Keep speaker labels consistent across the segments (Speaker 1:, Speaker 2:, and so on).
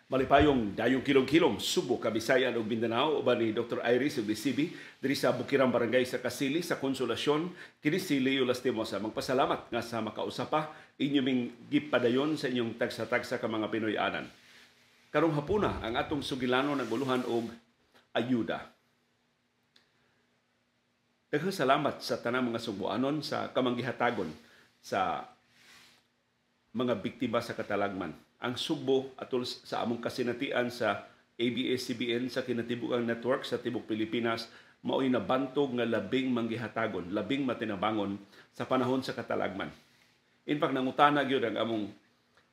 Speaker 1: Malipayong dayong kilom-kilom Subo, Kabisayan ug Mindanao, uban ni Dr. Iris ug ni CB diri sa Bukirang Barangay sa Kasili sa Konsolasyon. Kini si Leo Lastimosa magpasalamat nga sa makausa pa inyo ming gipadayon sa inyong tagsa-tagsa ka mga Pinoy-anan. Karong hapuna, ang atong sugilanon naguluhan og ayuda. Daghang salamat sa tanang mga Sugboanon sa kamanggihatagon sa mga biktima sa katalagman. Ang Sugbo, atol sa among kasinatian sa ABS-CBN, sa kinatibukang network sa tibok Pilipinas, mao'y nabantog nga labing manggihatagon, labing matinabangon sa panahon sa katalagman. In fact, nangutana gyud ang among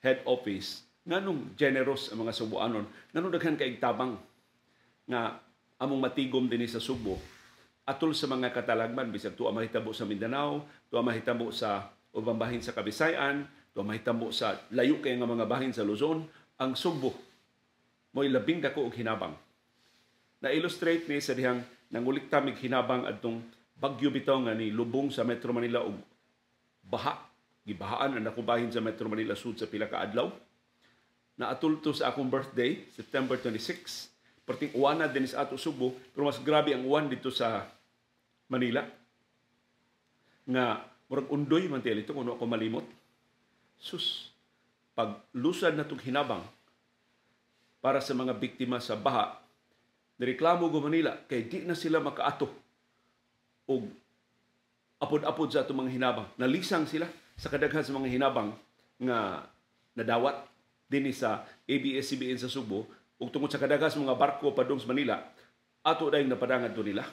Speaker 1: head office nganong generous ang mga Sugboanon, nganong daghan kaayg tabang nga among matigom dinhi sa Sugbo atol sa mga katalagman, bisag tuwa mahitabo sa Mindanao, tuwa mahitabo sa ubang bahin sa Kabisayan, tuwa mahitabo sa layo kay nga mga bahin sa Luzon, ang Sugbo mo'y labing dako og hinabang. Na-illustrate ni sa dihang nangulikta mig hinabang adtong bagyo bitaw nga ni lubong sa Metro Manila og baha. Gibahaan ang nakubahin sa Metro Manila sud sa pila ka adlaw. Naatulto sa akong birthday, September 26. Perting uwan na din sa ato Sugbo, pero mas grabe ang uwan dito sa Manila. Nga murag undoy man ito kung ako malimot. Sus, pag lusad na itong hinabang para sa mga biktima sa baha, nireklamo go Manila kay di na sila makaato og apod-apod sa atong mga hinabang. Nalisang sila sa kadaghan sa mga hinabang nga nadawat dinhi sa ABS-CBN sa Sugbo, ug tungod sa kadaghan sa mga barko padung sa Manila, ato dayong napadangan to nila.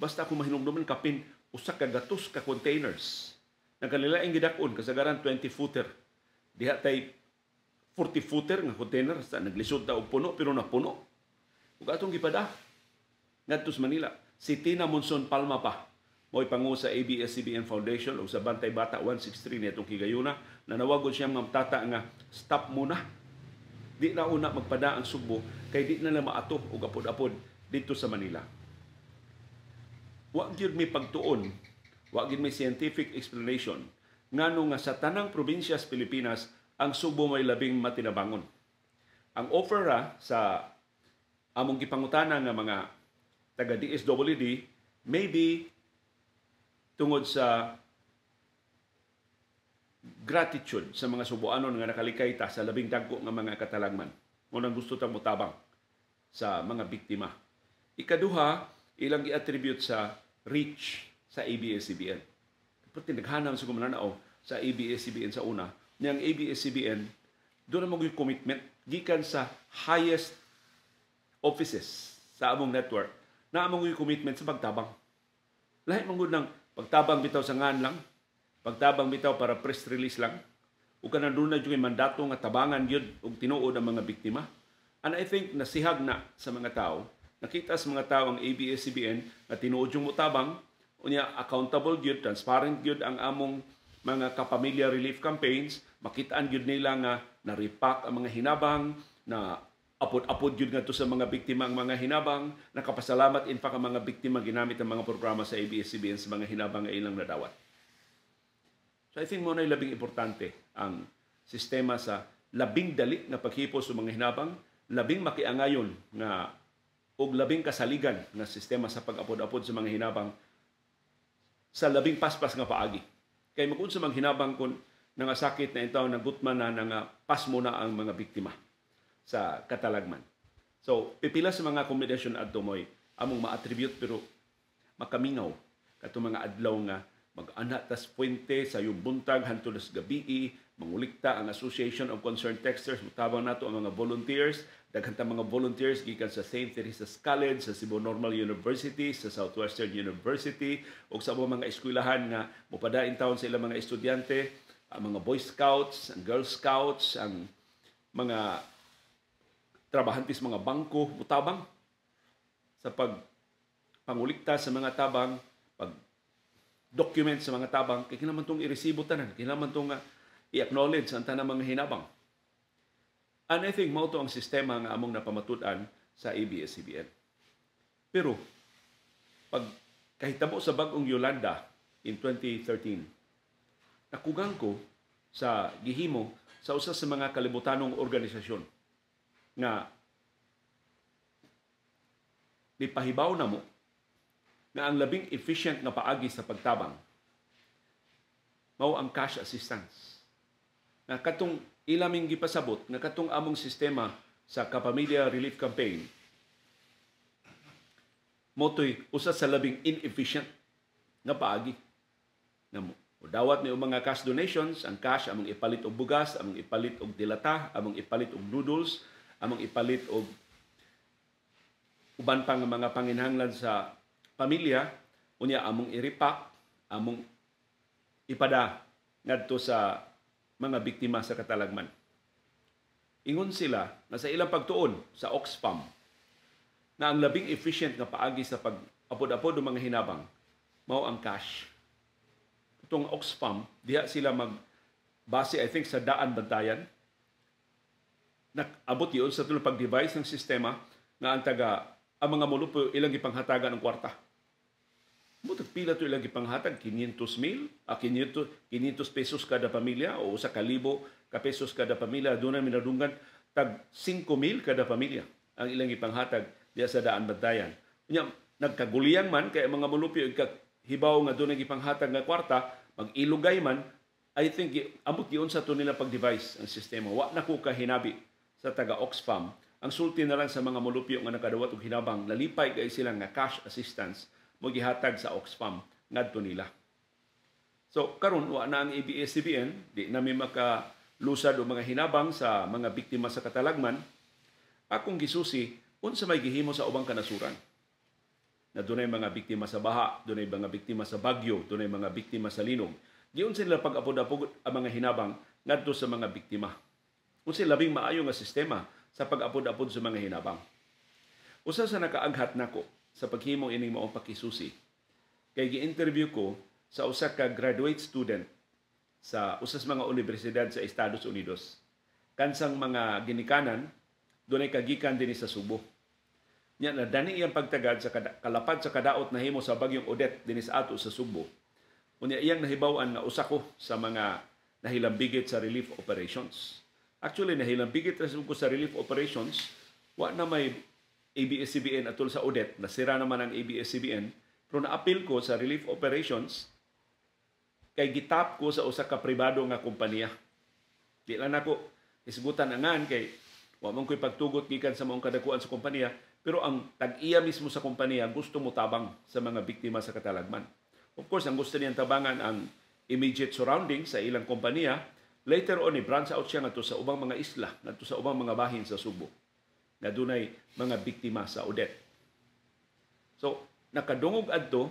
Speaker 1: Basta ako mahinumduman, kapin 100 ka containers na kanilaing gidak-on, kasagaran 20 footer. Diha tay 40 footer nga container sa naglisod ta og puno, pero napuno. Ug atong gipada ngadto sa Manila. Si Tina Monson Palma pa mo'y pangu sa ABS-CBN Foundation o sa Bantay Bata 163 nitong higayuna. Nanawagon siya mga tata nga stop muna. Di na una magpada ang Sugbo kay di na na maato og apod-apod dito sa Manila. Wa gyud may pagtuon, wa gyud may scientific explanation ngano nga sa tanang probinsya sa Pilipinas, ang Sugbo may labing matinabangon. Ang offer ra sa among gipangutana nga mga taga DSWD, maybe tungod sa gratitude sa mga Subuanon nga nakalikay ta sa labing dagko nga mga katalagman. Mao nang gusto ta motabang sa mga biktima. Ikaduha, ilang gi-attribute sa reach sa ABS-CBN. Pati naghanam sa kumananaw sa ABS-CBN sa una, niyang ABS-CBN, doon na mo commitment gikan sa highest offices sa among network na among commitment sa pagtabang. Lahi man gud ng pagtabang bitaw sa ngan lang, pagtabang bitaw para press release lang, ug kanang doon na yung mandato nga tabangan gyud og tinuod ang mga biktima. And I think nasihag na sa mga tao, nakita sa mga tao ang ABS-CBN nga tinuod yung mutabang, unya accountable gyud, transparent gyud ang among mga kapamilya relief campaigns, makitaan gyud nila nga na-repack ang mga hinabang, na apod-apod gyud ngadto sa mga biktima ang mga hinabang, nakapasalamat in fact ang mga biktima ginamit ang mga programa sa ABS-CBN sa mga hinabang nga ilang nadawat. So I think mo na labing importante ang sistema sa labing dali nga paghipos sa mga hinabang, labing makiangayon nga og labing kasaligan nga sistema sa pag-apod-apod sa mga hinabang sa labing paspas nga paagi. Kay mag-unsa mang hinabang kung nangasakit na intaw, nagutman na, nga pasmo na ang mga biktima sa katalagman? So, pipila sa mga kombinasyon adto mo'y among ma-attribute, pero makamingaw katong mga adlaw nga mag-ana tas puente sa yung buntag hantod sa gabii, mangulikta ang Association of Concerned Texters, mutabang nato ang mga volunteers, daghan ta mga volunteers gikan sa St. Teresa's College, sa Cebu Normal University, sa Southwestern University ug sa mga eskwelahan nga mopadain taon sa ilang mga estudyante, ang mga Boy Scouts, ang Girl Scouts, ang mga trabahante sa mga bangko mutabang sa pag pangulikta sa mga tabang, pag document sa mga tabang, kay kinahanglan tong iresibo tanan, kinahanglan tong i-acknowledge ang tanang mga hinabang. And I think mao to ang sistema nga among napamatud-an sa ABS-CBN. Pero pag kahitabo sa bag-ong Yolanda in 2013, nakugang ko sa gihimo sa usa sa mga kalibutanong organisasyon. Nga nipahibaw na mo nga ang labing efficient nga paagi sa pagtabang mao ang cash assistance. Nga katong ilaming gipasabot nga katong among sistema sa Kapamilya Relief Campaign motoy usa sa labing inefficient nga paagi. Nga mo dawat ni mga cash donations, ang cash among ipalit og bugas, among ipalit og dilata, among ipalit og noodles, among ipalit og uban pa nga mga panginhanglan sa pamilya, unya among i-repack, among ipada ngadto sa mga biktima sa katalagman. Ingon sila nga sa ilang pagtuon sa Oxfam na ang labing efficient nga paagi sa pag-apod-apod og mga hinabang mao ang cash. Itong Oxfam, diha sila mag base, I think, sa Daan Bantayan. Nakabot yun sa tulong pag-devise ng sistema nga ang taga ang mga mulupyo ilang gipanghatagan ng kwarta. Mutag pila to ilang gipanghatag, 500 mil, 500 pesos kada pamilya o usa ka libo ka pesos kada pamilya. Doon na minadunggan tag 5 mil kada pamilya ang ilang gipanghatag diha sa Daan Bantayan. Unya nagkaguliyang man kay mga mulupyo hibaw nga doon ang gipanghatag nga kwarta, mag-ilugay man, I think amot giun sa to nila pag-devise ang sistema. Wa na ko kahinabi sa taga Oxfam. Ang sulti na lang sa mga mulupyo nga nakadawat og hinabang, nalipay kay sila nga cash assistance mo gihatag sa Oxfam ngadto nila. So karon wa na ang ABS-CBN, di nami makalusad og mga hinabang sa mga biktima sa katalagman. Akong gisusi unsa may gihimo sa ubang kanasuran. Na dunay mga biktima sa baha, dunay mga biktima sa bagyo, dunay mga biktima sa linog. Giunsa nila pag-apod-apod ang mga hinabang ngadto sa mga biktima. Unsa labing maayo nga sistema sa pag-apod-apod sa mga hinabang. Usa sa nakaaghat nako sa paghimo ining maong pakisusi kay gi-interview ko sa usa ka graduate student sa usa sa mga unibersidad sa Estados Unidos. Kansang mga ginikanan dunay kagikan dinhi sa Subo. Nya na dani iyang pagtagad sa kalapad sa kadaot nahimo sa bagyong Odette dinhi sa ato sa Subo. Unya iyang nahibaw-an nga usa ko sa mga nahilambigit sa relief operations. Actually nahilambigit ra ko sa relief operations, wa na may ABS-CBN atol sa Odette, nasira naman ang ABS-CBN, pero naapil ko sa relief operations kay gitap ko sa usa ka pribado nga kompanya. Di lang nako isgutan angan kay wa man ko'y pagtugot gikan sa maong kadakuan sa kompanya, pero ang tag-iya mismo sa kompanya gusto mo tabang sa mga biktima sa katalagman. Of course, ang gusto niyang tabangan ang immediate surroundings sa ilang kompanya. Later on, i-branch out siya ngadto sa ubang mga isla, ngadto sa ubang mga bahin sa Subo na dunay mga biktima sa Odette. So, nakadungog adto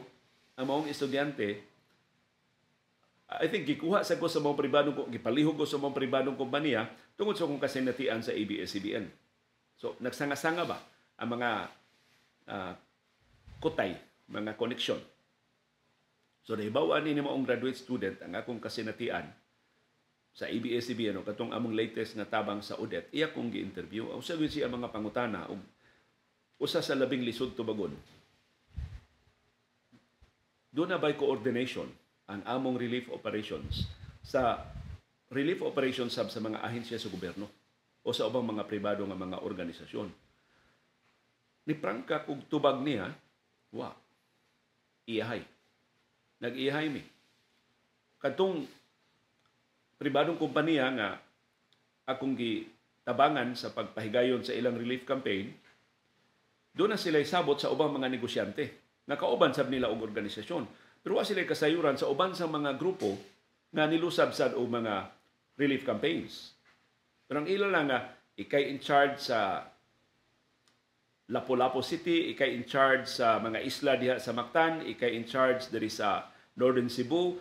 Speaker 1: ang maong estudyante. I think gikuha sa ko sa mga pribadong, gipalihog ko sa mga pribadong kompanya tungod sa akong kasinatian sa ABS-CBN. So, nagsanga-sanga ba ang mga kutay, mga connection. So, nahibaw-an ni maong graduate student ang akong kasinatian sa ABS-CBN o katong among latest nga tabang sa Odette, iya kong gi-interview. Usa gyud siya mga pangutana og usa sa labing lisod tubagon. Doon na by coordination ang among relief operations sa relief operations sab sa mga ahensya sa gobyerno o sa ubang mga pribado nga mga organisasyon. Ni prangka kog tubag niya, wa. Iyahay. Nag-iyahay mi. Katong pribadong kompanya nga akong gitabangan sa pagpahigayon sa ilang relief campaign, doon na sila sabot sa ubang mga negosyante. Nakauban sab nila og organisasyon. Pero wa sila kasayuran sa uban sa mga grupo nga nilusab sad og mga relief campaigns. Pero ang ila lang nga ikay in charge sa Lapu-Lapu City, ikay in charge sa mga isla diha sa Mactan, ikay in charge diri sa Northern Cebu,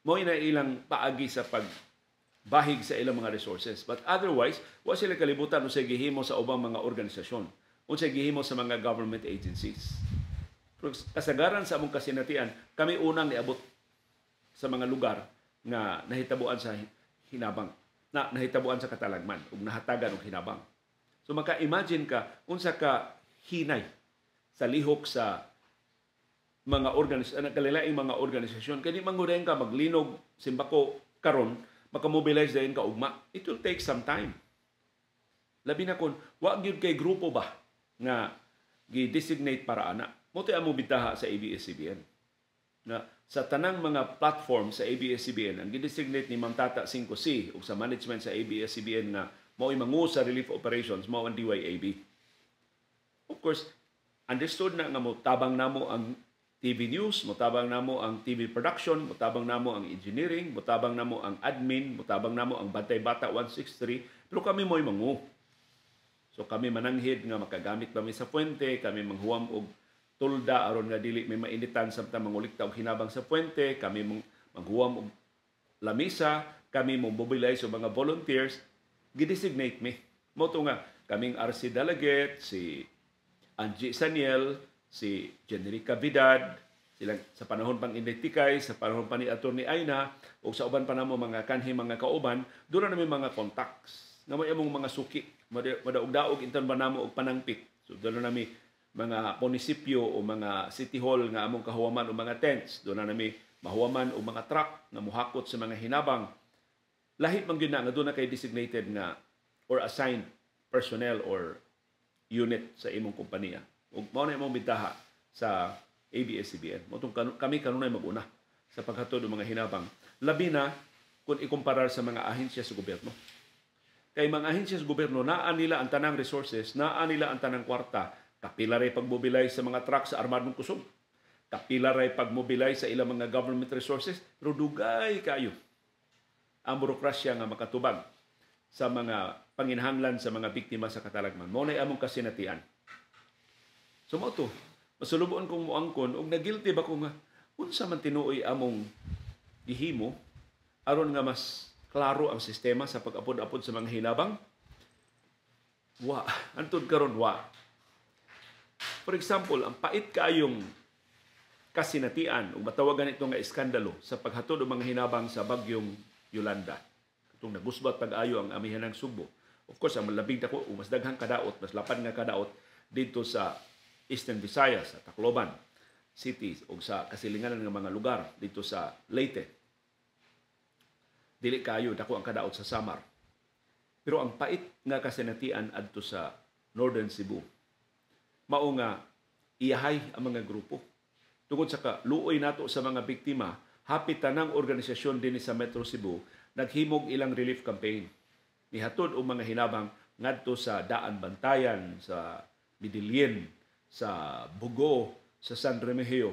Speaker 1: mo na ilang paagi sa pagbahig sa ilang mga resources. But otherwise, wa sila kalibutan unsay gihimo sa ubang mga organisasyon, unsay gihimo sa mga government agencies. Pero kasagaran sa among kasinatian, kami unang niabot sa mga lugar nga nahitabuan sa hinabang, na nahitabuan sa katalagman ug nahatagan og hinabang. So maka-imagine ka unsa ka hinay sa lihok sa mga kalilaing mga organisasyon. Kaya di mangudahin ka maglinog simbako karon, makamobilize dayon ka ugma. It will take some time. Labi na kung wa gyud kay grupo ba nga gi-designate para ana. Mao to'y among bintaha sa ABS-CBN. Na sa tanang mga platform sa ABS-CBN, ang gi-designate ni Ma'am Tata 5C ug sa management sa ABS-CBN nga mao'y mangu sa relief operations, mao ang DYAB. Of course, understood na nga motabang namo ang TV news, motabang namo ang TV production, motabang namo ang engineering, motabang namo ang admin, motabang namo ang Bantay Bata 163, pero kami mo'y mangu. So kami mananghid nga makagamit kami sa puente, kami manghuwam og tulda aron nga dili may mainitan samtang mangulikta og hinabang sa puente, kami manghuwam og lamisa, kami mo mobilize og mga volunteers, gidesignate mi. Mao to nga kaming RC Delegate, si Angie Saniel, si Generica Vidad, silang sa panahon pang Inday, sa panahon pa ni Attorney Aina, o sa uban pa namo mga kanhi mga kauban, doon na namin mga contacts. Nga may among mga suki, madaog-daog intan ba namo og panangpit. So doon na nami mga munisipyo o mga city hall nga among kahuwaman o mga tents. Doon na nami mahuwaman o mga truck nga muhakot sa mga hinabang. Lahi man gyud na nga doon na kay designated nga or assigned personnel or unit sa imong kompanya. Ug mao na imong bintaha sa ABS-CBN. Mao tong kami kanunay mag-una sa paghatod og mga hinabang. Labi na kung ikumparar sa mga ahensya sa gobyerno. Kay mga ahensya sa gobyerno, naa nila ang tanang resources, naa nila ang tanang kwarta. Kapila ray pagmobilize sa mga truck sa armadong kusog. Kapila ray pagmobilize sa ilang mga government resources. Pero dugay kayo ang burokrasya nga makatubag sa mga panginahanglan sa mga biktima sa katalagman. Mao nay among kasinatian. So mao to, masulubon kong muangkon og nagilty ba ko nga unsa man tinuoy among gihimo aron nga mas klaro ang sistema sa pag-apod-apod sa mga hinabang? Wa, antud karon wa. For example, ang pait kaayong kasinatian ug matawagan ito nga iskandalo sa paghatod og mga hinabang sa bagyong Yolanda. Itong nagusbat pag-ayo ang amihanang Sugbo. Of course, ang labing dako o mas daghang kadaot, mas lapad nga kadaot dito sa Eastern Visayas, sa Tacloban City o sa kasilinganan ng mga lugar dito sa Leyte. Dili kayo dako ang kadaot sa Samar. Pero ang pait nga kasinatian adto sa Northern Cebu, mao nga iyahay ang mga grupo. Tungod sa kaluoy nato sa mga biktima, hapit tanang organisasyon dinhi sa Metro Cebu naghimog ilang relief campaign. Nihatod og mga hinabang ngadto sa Daan Bantayan, sa Medellin, sa Bugo, sa San Remigio,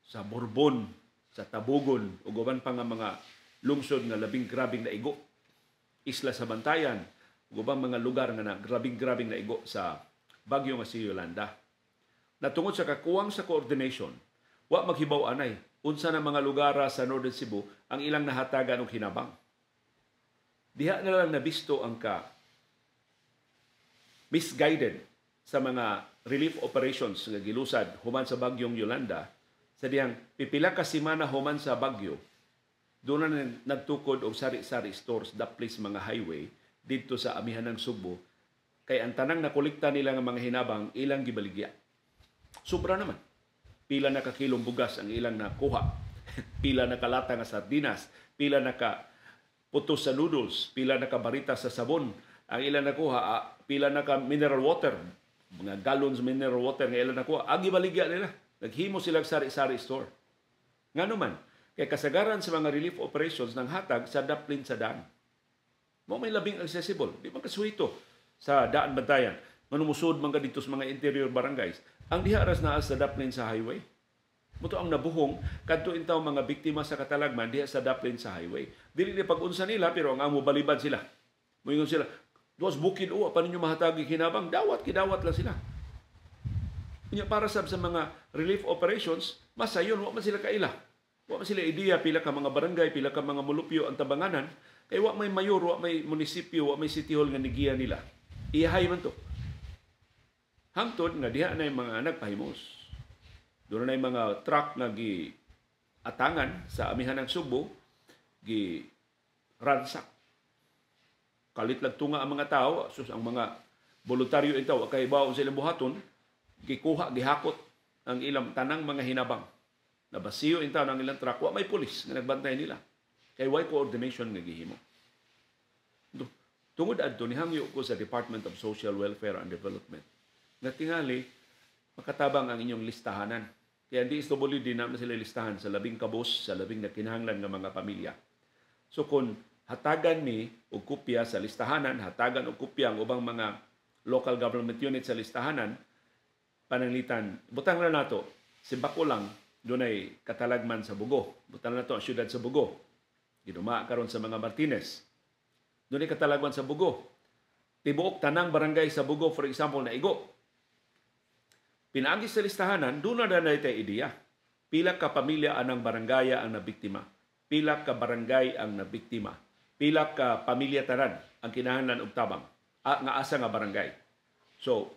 Speaker 1: sa Borbon, sa Tabugon, ug uban pa nga mga lungsod nga labing grabing naigo. Isla sa Bantayan, ug ubang mga lugar nga na grabing grabing naigo sa bagyo nga si Yolanda. Natungod sa kakuwang sa coordination, wa maghibaw anay unsa na mga lugar sa Northern Cebu ang ilang nahatagan og hinabang. Diha na lang nabisto ang ka misguided sa mga relief operations nga gilusad human sa bagyong Yolanda. Sa dihang pipila ka semana human sa bagyo, doon na nagtukod og sari-sari stores daplis mga highway didto sa amihanang Sugbo, kay ang tanang nakolekta nila nga mga hinabang ilang gibaligya. Sobra naman. Pila na ka kilong bugas ang ilang nakuha, pila na ka lata nga sardinas, pila na ka putos sa noodles, pila na ka barita sa sabon ang ilang nakuha, pila na ka mineral water, mga gallons mineral water nga ilang nakuha, ang gibaligya nila. Naghimo sila sari-sari store. Ngano man, kay kasagaran sa mga relief operations nang hatag sa daplin sa daan. Mao may labing accessible, di man kasuhito sa Daan Bantayan. Manumusod man ka dito sa mga interior barangays. Ang diha ras naa sa daplin sa highway. Muto ang nabuhong kadto intaw mga biktima sa katalagman diha sa daplin sa highway. Dili ni pag-unsa nila pero ang amo balibad sila. Moingon sila, "Duas bukid o pa ninyo mahatag hinabang." Dawat kidawat lang sila. Unya para sab sa mga relief operations, masayon wa man sila kaila. Wa man sila ideya pila ka mga barangay, pila ka mga mulupyo ang tabanganan, kay wa may mayor, wa may munisipyo, wa may city hall nga nigiya nila. Iyahay man to. Hangtod nga diha na yung mga nagpahimos. Doon na yung mga truck na gi-atangan sa amihan ng Sugbo, gi-ransack. Kalit lang tunga ang mga tao, sus ang mga voluntaryo itaw, kay baon sa ilang buhaton, gikuha, gihakot ang ilang tanang mga hinabang. Nabasiyo intaw ang ilang truck, wa may pulis nga nagbantay nila. Kay way coordination nga gihimo. Tungod adto, nihangyo ko sa Department of Social Welfare and Development nga tingali makatabang ang inyong listahanan. Kaya ang DSWD na sila listahan sa labing kabos, sa labing nakinahanglan nga mga pamilya. So kung hatagan mi og kopya sa listahanan, hatagan og kopya ang ubang mga local government unit sa listahanan, pananglitan, butang na nato, si lang dunay katalagman sa Bugo. Butang na nato ang siyudad sa Bugo. Giduma karon sa mga Martinez. Dunay katalagman sa Bugo. Tibuok tanang barangay sa Bugo, for example, na igo. Pinaagi sa listahanan, doon na na itay ideya. Pila ka pamilya anang barangaya ang nabiktima. Pila ka barangay ang nabiktima. Pila ka pamilya tanan ang kinahanglan og tabang nga asa nga barangay. So,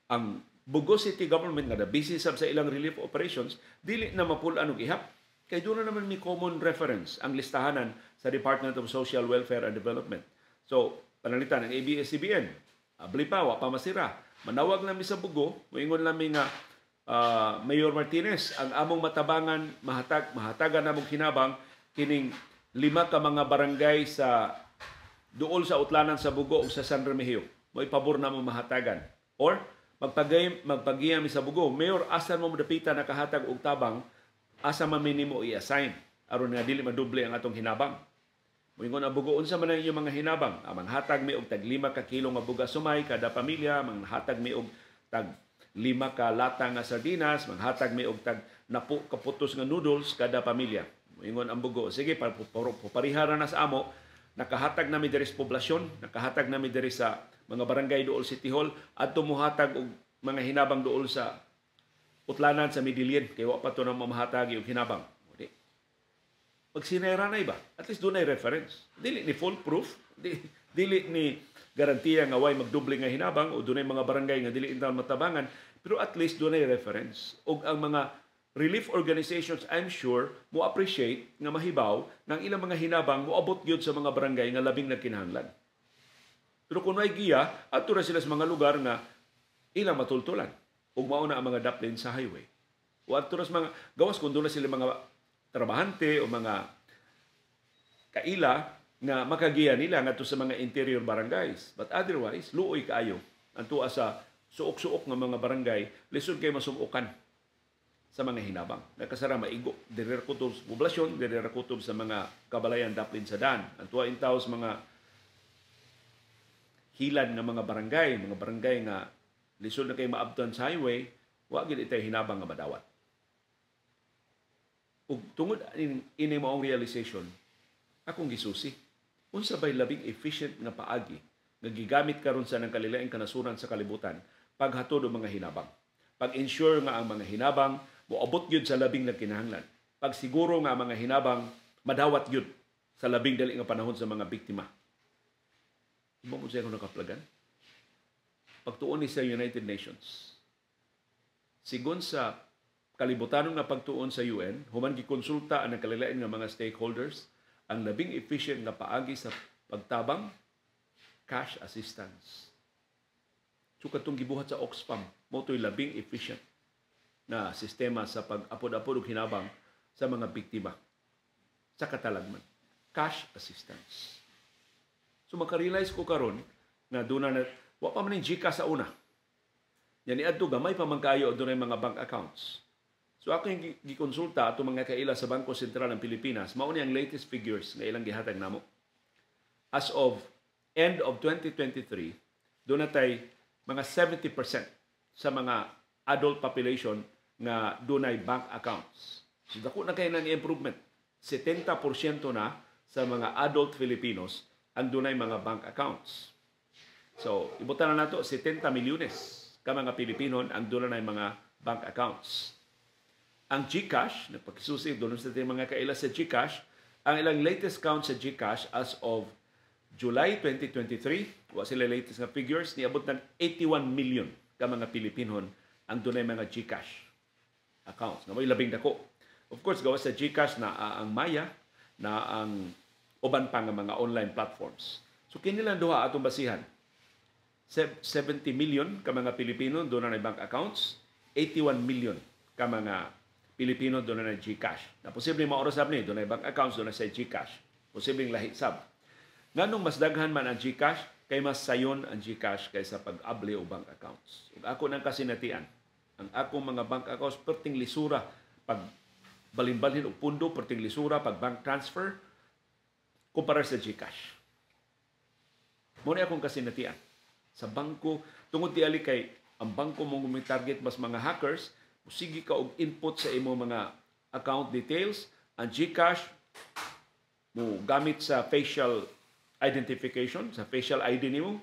Speaker 1: ang Bugo City Government nga busy sab sa ilang relief operations, dili na mapul-an og ihap. Kay doon na naman may common reference ang listahanan sa Department of Social Welfare and Development. So, pananglitan ang ABS-CBN, abli pa, wa pa masira. Manawag lang mi sa Bugo, moingon lang mi nga Mayor Martinez, ang among matabangan, mahatagan namong hinabang kining 5 ka mga barangay sa duol sa utlanan sa Bugo ug sa San Remigio. Mo'y pabor na mo mahatagan. Or magpagiya mi sa Bugo, Mayor, asan mo madapita nakahatag og tabang, asa man nimo i-assign aron nga dili madoble ang atong hinabang. Moingon ang Bugo, unsa man ang inyong mga hinabang? Manghatag mi og tag 5 ka kilo nga bugas sumay kada pamilya, manghatag mi og tag 5 ka lata nga sardinas, manghatag mi og tag 10 ka putos nga noodles kada pamilya. Moingon ang Bugo, sige, parihara na sa amo, nakahatag nami diri sa poblasyon, nakahatag nami diri sa mga barangay duol City Hall, adto mohatag og mga hinabang duol sa utlanan sa Medellin, kay wa pa to na mamahatag og hinabang. Pag sinera na iba, at least doon ay reference. Dili ni full proof, dili ni garantiya nga way magdoble nga hinabang o doon ay mga barangay nga dili intawn matabangan, pero at least doon ay reference. O ang mga relief organizations, I'm sure, mo appreciate nga mahibaw ng ilang mga hinabang moabot gyud sa mga barangay nga labing nagkinahanglan. Pero kung may giya, adto ra sila sa mga lugar nga ilang matultulan ug mao na ang mga daplin sa highway. O adto ra sa mga gawas kung doon na sila mga trabahante o mga kaila nga makagiya nila ngadto sa mga interior barangays. But otherwise, luoy kaayo ang tuwa sa suok-suok nga mga barangay, lisod kay masumukan sa mga hinabang. Nakasara maigo, diri ra kutob sa poblasyon, diri ra kutob sa mga kabalayan daplin sa daan. Ang tuwa intaw sa mga hilan nga mga barangay nga lisod na kay maabtan sa highway, wa gid itay hinabang nga madawat. Ug tungod ini maong realization, akong gisusi, unsa bay labing efficient nga paagi nga gigamit karon sa nang kalilaing kanasuran sa kalibutan paghatod og mga hinabang. Pag-ensure nga ang mga hinabang moabot gyud sa labing nagkinahanglan. Pagsiguro nga ang mga hinabang madawat gyud sa labing dali nga panahon sa mga biktima. Imo mo siya kung nakaplagan? Pagtuon ni sa United Nations. Sigon sa kalibutanon nga pagtuon sa UN, human gikonsulta ang nagkalilain nga mga stakeholders, ang labing efficient nga paagi sa pagtabang, cash assistance. So katong gibuhat sa Oxfam, mao to'y labing efficient na sistema sa pag-apod-apod og hinabang sa mga biktima sa katalagman. Cash assistance. So makarealize ko karon nga doon na wa pa man ning GCash sa una. Yan niadto gamay pa man kaayo dunay mga bank accounts. So ako yung gikonsulta ato mga kaila sa Bangko Sentral ng Pilipinas, mao ni ang latest figures nga ilang gihatag namo. As of end of 2023, doon natay mga 70% sa mga adult population nga dunay bank accounts. So dako na kay nang improvement. 70% na sa mga adult Filipinos ang dunay mga bank accounts. So ibutan na nato 70 milyones ka mga Pilipino ang dunay mga bank accounts. Ang GCash, nagpakisusi doon sa ating mga kaila sa GCash, ang ilang latest count sa GCash as of July 2023, wa sila latest nga figures, niabot ng 81 million ka mga Pilipinon ang dunay mga GCash accounts. Na may labing dako. Of course, gawas sa GCash na ang Maya, na ang uban pa nga mga online platforms. So kini lang duha atong basihan. 70 million ka mga Pilipino dunay bank accounts, 81 million ka mga Pilipino doon na GCash. Na posibleng maoras sab ni, doon na bank accounts, doon na sa GCash. Posibleng lahi sab. Nganong mas daghan man ang GCash, Kay mas sayon ang GCash kaysa pag-abli og bank accounts. Ug ako nang kasinatian, ang akong mga bank accounts perting lisura pag balin-balhin og pundo, perting lisura pag bank transfer kumpara sa GCash. Mao ni akong kasinatian. Sa bangko, tungod tiali kay ang bangko mo target mas mga hackers, sige ka og input sa imong mga account details. Ang GCash mo gamit sa facial identification, sa facial ID nimo,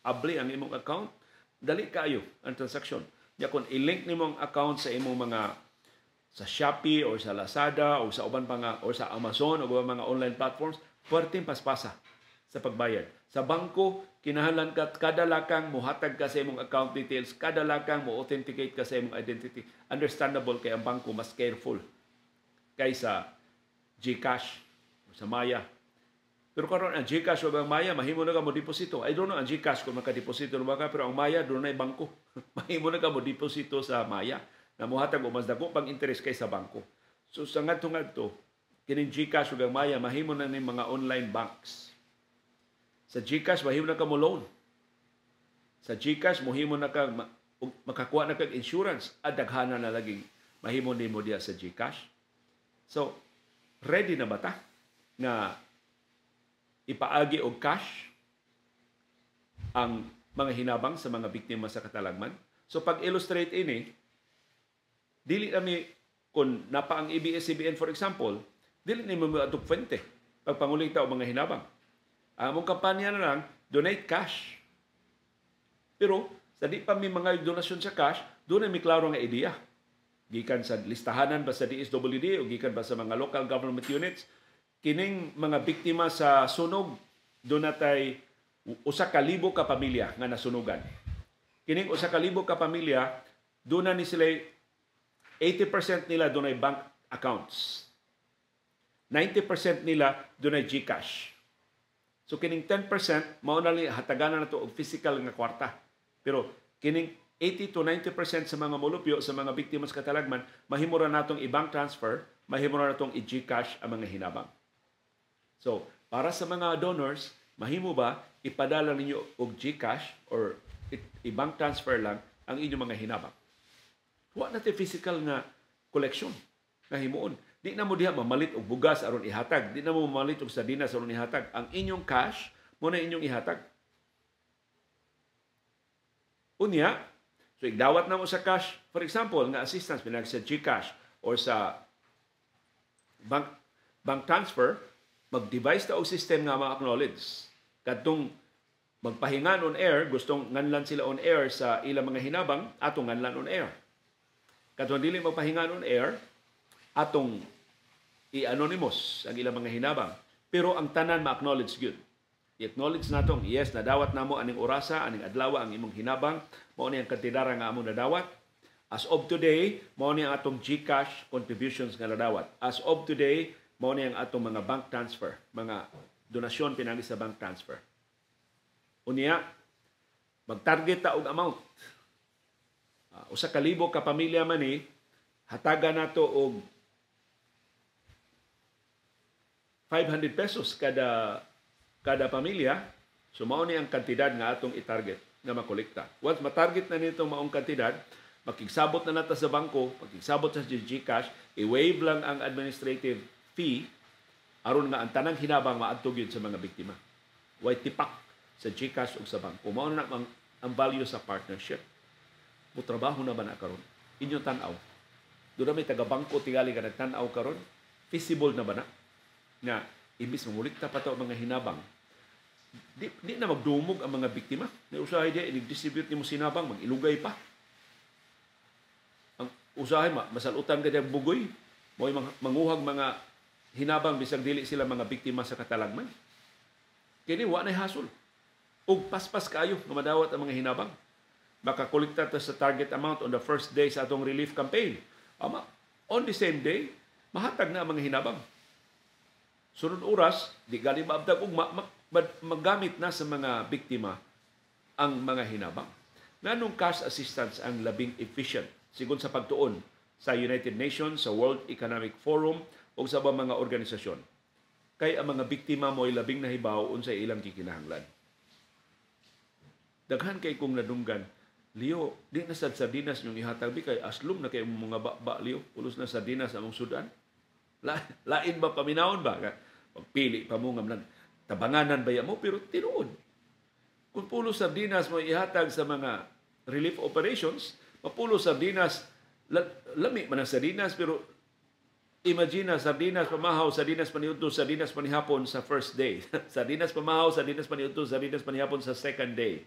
Speaker 1: abli ang imong account, dali kaayo ang transaksyon. Nya kung i-link nimo ang account sa imong mga sa Shopee or sa Lazada o sa uban pa nga or sa Amazon o uban mga online platforms, perting paspasa sa pagbayad. Sa bangko, kinahanglan ka kada lakang mohatag ka sa imong account details, kada lakang mo authenticate ka sa imong identity. Understandable kay ang bangko mas careful kaysa GCash o sa Maya. Pero karon ang GCash o ang Maya, mahimo na ka mo deposito. I don't know ang GCash kung makadeposito na ba ka, pero ang Maya dunay bangko. Mahimo na ka mo deposito sa Maya na mohatag og mas dako pang interest kaysa bangko. So sa ngadto-ngadto, kining GCash ug ang Maya mahimo na ning mga online banks. Sa GCash mahimo na ka mo loan. Sa GCash mohimo na ka makakuha na kag insurance at daghana na laging mahimo nimo diya sa GCash. So ready na ba ta na ipaagi og cash ang mga hinabang sa mga biktima sa katalagman? So pag-illustrate ini, dili nami kung napa ang ABS-CBN, for example, dili nimo mo adtong fuente pagpangolekta og mga hinabang. Ang among kampanya na lang, donate cash. Pero sa di pa mi mga donasyon sa cash, doon ay may klaro nga ideya. Gikan sa listahanan ba sa DSWD o gikan ba sa mga local government units, kining mga biktima sa sunog, doon natay 1,000 ka pamilya nga nasunugan. Kining 1,000 ka pamilya, doon na ni sila 80% nila doon ay bank accounts. 90% nila doon ay GCash. So kining 10% mao na lang hatagan na nato og physical nga kwarta. Pero kining 80 to 90% sa mga molupyo, sa mga biktima sa katalagman, mahimo ra natong i-bank transfer, mahimo ra natong i-GCash ang mga hinabang. So, para sa mga donors, mahimo ba ipadala ninyo og GCash or i-bank transfer lang ang inyong mga hinabang? Wa na tay physical nga collection nga himuon. Di na mo diha mamalit og bugas aron ihatag. Di na mo mamalit og sardinas aron ihatag. Ang inyong cash mo na inyong ihatag. Unya, so igdawat na mo sa cash, for example, nga assistance pinag sa GCash or sa bank transfer, mag-devise ta og system nga ma-acknowledge. Kadtong magpahingan on air, gustong nganlan sila on air sa ilang mga hinabang, atong nganlan on air. Kadtong dili magpahingan on air, atong i-anonymous ang ilang mga hinabang. Pero ang tanan ma-acknowledge gyud. I-acknowledge natong, yes, nadawat namo aning orasa, aning adlaw ang imong hinabang, mao ni ang kantidara nga among nadawat. As of today, mao ni ang atong GCash contributions nga nadawat. As of today, mao ni ang atong mga bank transfer, mga donasyon pinagi sa bank transfer. Unya, mag-target ta og amount. 1,000 ka pamilya man ni, hatagan nato og 500 pesos kada pamilya. So mao ni ang kantidad nga atong i-target nga makolekta. Once matarget na nito maong kantidad, makigsabot na nata sa bangko, makigsabot sa GCash, i-waive lang ang administrative fee aron nga ang tanang hinabang maadto gyud sa mga biktima. Way tipak sa GCash ug sa bangko. Mao na ang value sa partnership. Mutrabaho na ba na karon? Inyong tan-aw. Doon na may taga-bangko tingali ka nagtan-aw karon, feasible na ba na? Nga imbis mangolekta pa to ang mga hinabang, di na magdumog ang mga biktima. Ni usahay di i-distribute nimo sinabang, mag-ilugay pa. Ang usahay masalutan ka diyang bugoy, mo'y manguhag mga hinabang bisag dili sila mga biktima sa katalagman. Kini wa nay hasol. Ug paspas kaayo nga madawat ang mga hinabang. Makakolekta ta sa target amount on the first day sa atong relief campaign. Ama, on the same day, mahatag na ang mga hinabang. Sunod oras, di gali maabdag og magamit na sa mga biktima ang mga hinabang. Nganong cash assistance ang labing efficient sigon sa pagtuon sa United Nations, sa World Economic Forum o sa ubang mga organisasyon? Kay ang mga biktima mo'y labing nahibaw unsay ilang gikinahanglan. Daghan kay kong nadunggan, "Leo, di na sad sardinas yung ihatag bi kay aslom na kay mga ba, Leo. Pulos na sardinas among sudan." Lain ba paminawon ba? Pagpili pa mo nga tabanganan ba mo, pero tinuod. Kung pulos sardinas mo ihatag sa mga relief operations, mapulos sardinas, lami man ang sardinas, pero imagine na sardinas pamahaw, sardinas paniudto, sardinas panihapon sa first day. Sardinas pamahaw, sardinas paniudto, sardinas panihapon sa second day.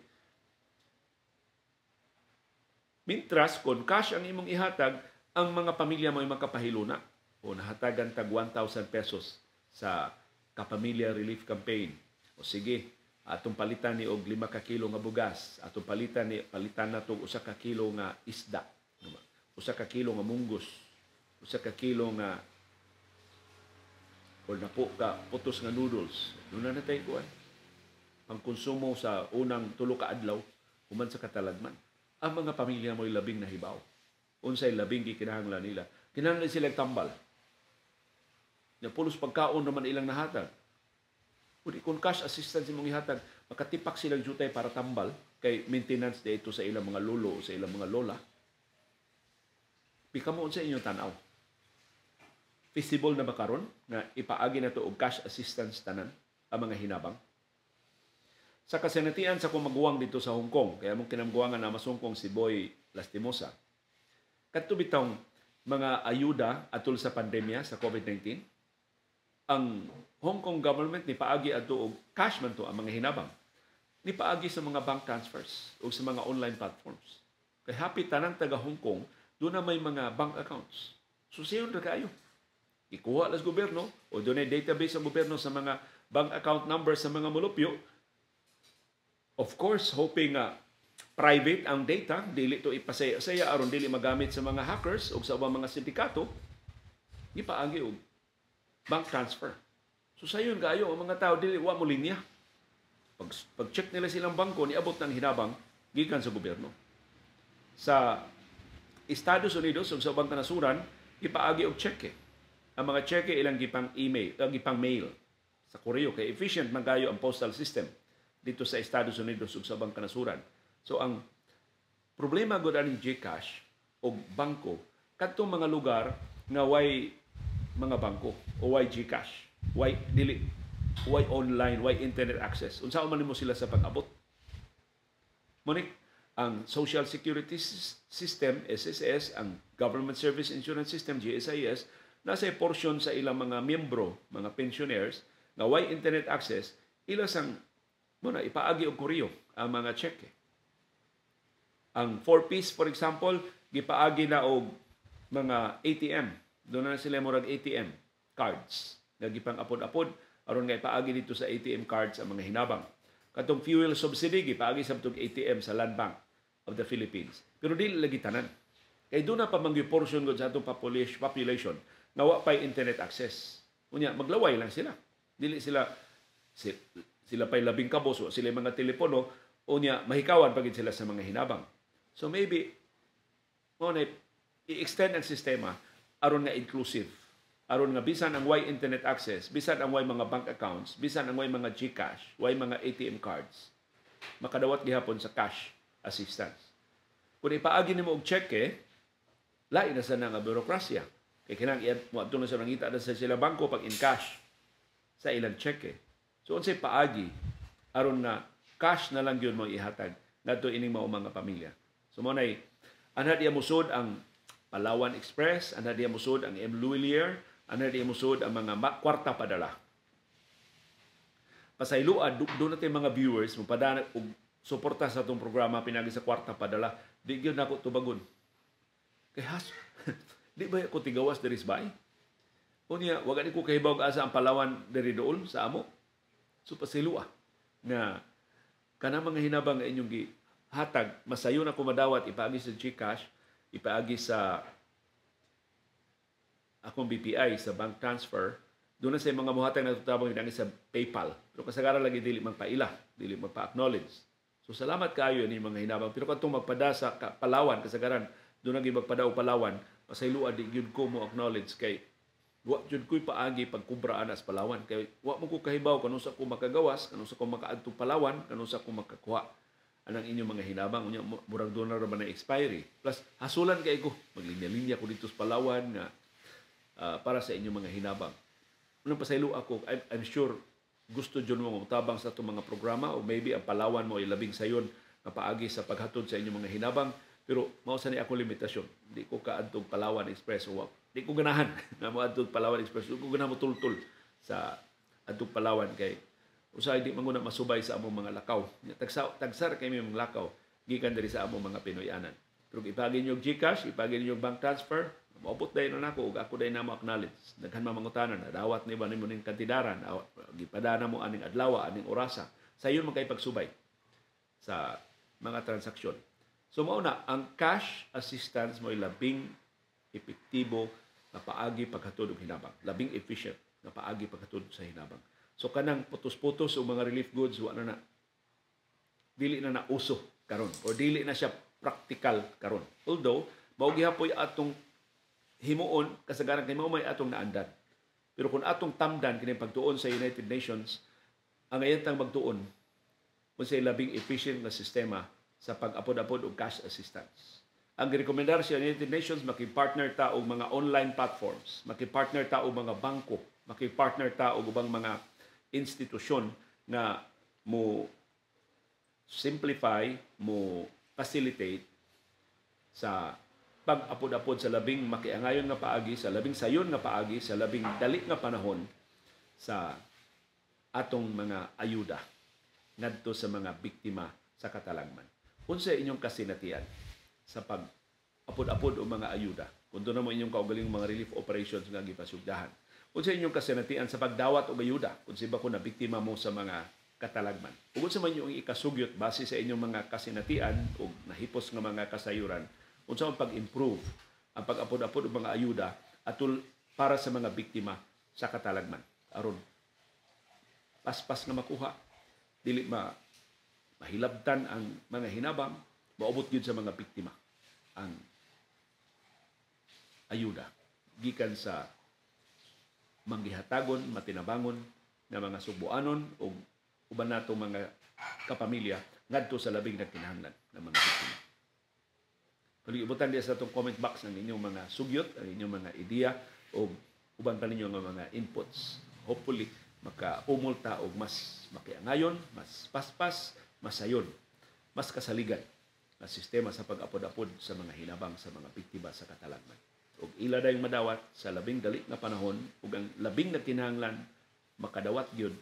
Speaker 1: Mintras, kung cash ang imong ihatag, ang mga pamilya mo ay makapahiluna. O nahatagan tag 1,000 pesos sa Kapamilya Relief Campaign. O sige, atong palitan ni og 5 ka kilo nga bugas, atong palitan nato og 1 ka kilo nga isda, 1 ka kilo nga munggos, 1 ka kilo nga o napo ka putos nga noodles. Doon na natay kuan. Pangkonsumo sa unang 3 ka adlaw human sa katalagman. Ang mga pamilya mo'y labing nahibaw. Unsay labing gikinahanglan nila. Kinahanglan sila tambal. Na pulos pagkaon naman ilang nahatag. Kung cash assistance imong ihatag, makatipak silang jutay para tambal kay maintenance dito sa ilang mga lolo o sa ilang mga lola. Pika mo sa inyong tanaw. Feasible na ba karon nga ipaagi na to og cash assistance tanan ang mga hinabang? Sa kasinatian sa kumaguwang dito sa Hong Kong, kaya mong kinamguwangan na masungkong si Boy Lastimosa, kadto bitong mga ayuda atol sa pandemya sa COVID-19, ang Hong Kong government ni paagi adto og cash man to ang mga hinabang. Ni paagi sa mga bank transfers o sa mga online platforms. Kay happy tanang taga Hong Kong, doon na may mga bank accounts. Susiyon ra kaayo. Ikuha las gobyerno o doon ay database ang gobyerno sa mga bank account numbers sa mga mulupyo. Of course, hoping private ang data, dili to ipasaya-saya aron dili magamit sa mga hackers o sa ubang mga sindikato, gipaagi og bank transfer. So sayon kaayo ang mga tao dili wa mo linya. Pag-check nila silang bangko, niabot ng hinabang gikan sa gobyerno. Sa Estados Unidos ug sa ubang kanasuran, gipaagi og cheque. Ang mga cheque ilang gipang email, gipang mail sa koreo kay efficient man kayo ang postal system dito sa Estados Unidos ug sa ubang kanasuran. So ang problema gud aning GCash og bangko kadtong mga lugar nga way mga bangko o way GCash, way dili, way online, way internet access. Unsa man nimo sila sa pag-abot? Monik ang Social Security System SSS, ang Government Service Insurance System GSIS, nasa portion sa ilang mga miyembro, mga pensioners nga way internet access, ila sang muna ipaagi og koreo ang mga cheque. Ang 4Ps, for example, gipaagi na og mga ATM. Doon na sila murag ATM cards nga gipang-apod-apod aron nga ipaagi dito sa ATM cards ang mga hinabang. Katong fuel subsidy gipaagi sa tug ATM sa Land Bank of the Philippines. Pero dili lagi tanan. Kay doon na pa manggyud portion gud sa atong population nga wa pay internet access. Unya maglaway lang sila. Dili sila sila pay labing kabos, wa sila mga telepono, unya mahikawan pagid sila sa mga hinabang. So maybe mo na i-extend ang sistema aron nga inclusive. Aron nga bisan ang way internet access, bisan ang way mga bank accounts, bisan ang way mga GCash, way mga ATM cards, makadawat gihapon sa cash assistance. Kung ipaagi nimo og cheque, lain na sa nga burokrasya. Kay kinang moadto na sa nangita na sa sila bangko pag in cash sa ilang cheque. So unsay paagi aron na cash na lang gyud mo ihatag ngadto ining mao mga pamilya. So mo nay anha diya musod ang Palawan Express, anha diya musod ang M. Lhuillier, anha diya musod ang mga kwarta padala. Pasayloa do natin mga viewers mopadana og suporta sa atong programa pinagi sa kwarta padala. Di gyud nako tubagon. Kay has di ba ko tigawas diri sa bahay? Unya, wa gani ko kahibaw asa ang Palawan diri dool sa amo. So pasayloa nga kanang mga hinabang nga inyong gihatag, masayo na kumadawat ipaagi sa GCash, ipaagi sa akong BPI sa bank transfer. Doon na sa mga muhatag na tutabang ipaagi sa PayPal. Pero kasagaran lagi dili magpaila, dili magpa-acknowledge. So salamat kaayo ni mga hinabang. Pero kadtong magpada sa Palawan, kasagaran doon lagi magpada og Palawan, pasayloa di gyud ko mo acknowledge kay wa jud ko'y paagi pagkubra ana sa Palawan. Kay wa mo ko kahibaw kanunsa ko makagawas, kanunsa ko makaadto Palawan, kanunsa ko makakuha anang inyong mga hinabang. Unya murag doon na ba na expiry. Plus hasulan kay ko, maglinya-linya ko dito sa Palawan nga para sa inyong mga hinabang. Unang pasaylo ako, I'm sure gusto jud mo motabang sa atong mga programa o maybe ang Palawan mo ay labing sayon nga paagi sa paghatod sa inyong mga hinabang, pero mao sa ni ako limitasyon. Di ko kaadtog Palawan Express o di ko ganahan nga moadtog Palawan Express. Di ko ganahan motultol sa adtog Palawan kay usahay di man guna masubay sa among mga lakaw. Tagsa, tagsar kay mi mga lakaw gikan diri sa among mga Pinoyanan. Pero ipagi niyo GCash, ipagi niyo bank transfer, moabot dayon na nako ug ako dayon na mo acknowledge. Daghan man mangutana, nadawat ni ba nimo ning kantidaran, gipadana mo aning adlaw, aning orasa. Sayon man kay pagsubay sa mga transaksyon. So mao na ang cash assistance mo labing epektibo nga paagi paghatod og hinabang, labing efficient nga paagi paghatod sa hinabang. So kanang putos-putos og mga relief goods, wa na na, dili na na uso karon or dili na siya practical karon. Although mao gihapoy atong himuon kasagaran kay mao may atong naandan. Pero kung atong tamdan kini pagtuon sa United Nations, ang ayantang magtuon unsay labing efficient nga sistema sa pag-apod-apod og cash assistance. Ang girekomendar sa United Nations, maki-partner ta og mga online platforms, maki-partner ta og mga bangko, maki-partner ta og ubang mga institusyon nga mo simplify, mo facilitate sa pag-apod-apod sa labing makiangayon nga paagi, sa labing sayon nga paagi, sa labing dali nga panahon sa atong mga ayuda ngadto sa mga biktima sa katalagman. Unsa inyong kasinatian sa pag-apod-apod og mga ayuda? Kung doon na mo inyong kaugalingong mga relief operations nga gipasugdahan. Unsa inyong kasinatian sa pagdawat og ayuda kung siba ko na biktima mo sa mga katalagman? Ug unsa man inyong ikasugyot base sa inyong mga kasinatian o nahipos nga mga kasayuran, unsa ang pag-improve ang pag-apod-apod og mga ayuda atul para sa mga biktima sa katalagman aron paspas nga makuha, dili ma mahilabtan ang mga hinabang, maubot gyud sa mga biktima ang ayuda gikan sa manggihatagon, matinabangon nga mga Sugboanon o uban natong mga kapamilya ngadto sa labing nagkinahanglan ng mga biktima. Palibutang diya sa atong comment box ang inyong mga sugyot, ang inyong mga ideya o uban pa ninyo nga mga inputs. Hopefully makaumulta og mas makiangayon, mas paspas, mas sayon, mas kasaligan na sistema sa pag-apod-apod sa mga hinabang sa mga biktima sa katalagman. Og ila dayong madawat sa labing dali nga panahon ug ang labing nagkinahanglan makadawat gyud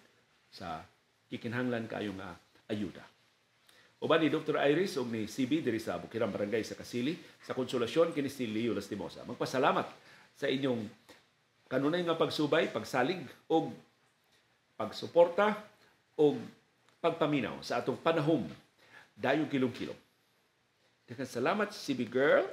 Speaker 1: sa kikinahanglan kaayo nga ayuda. Uban ni Dr. Iris ug ni CB diri sa Bukirang Barangay sa Kasili, sa Konsolasyon, kini si Leo Lastimosa. Magpasalamat sa inyong kanunay nga pagsubay, pagsalig ug pagsuporta ug pagpaminaw sa atong panahom dayong kilom-kilom. Daghang salamat, CB girl.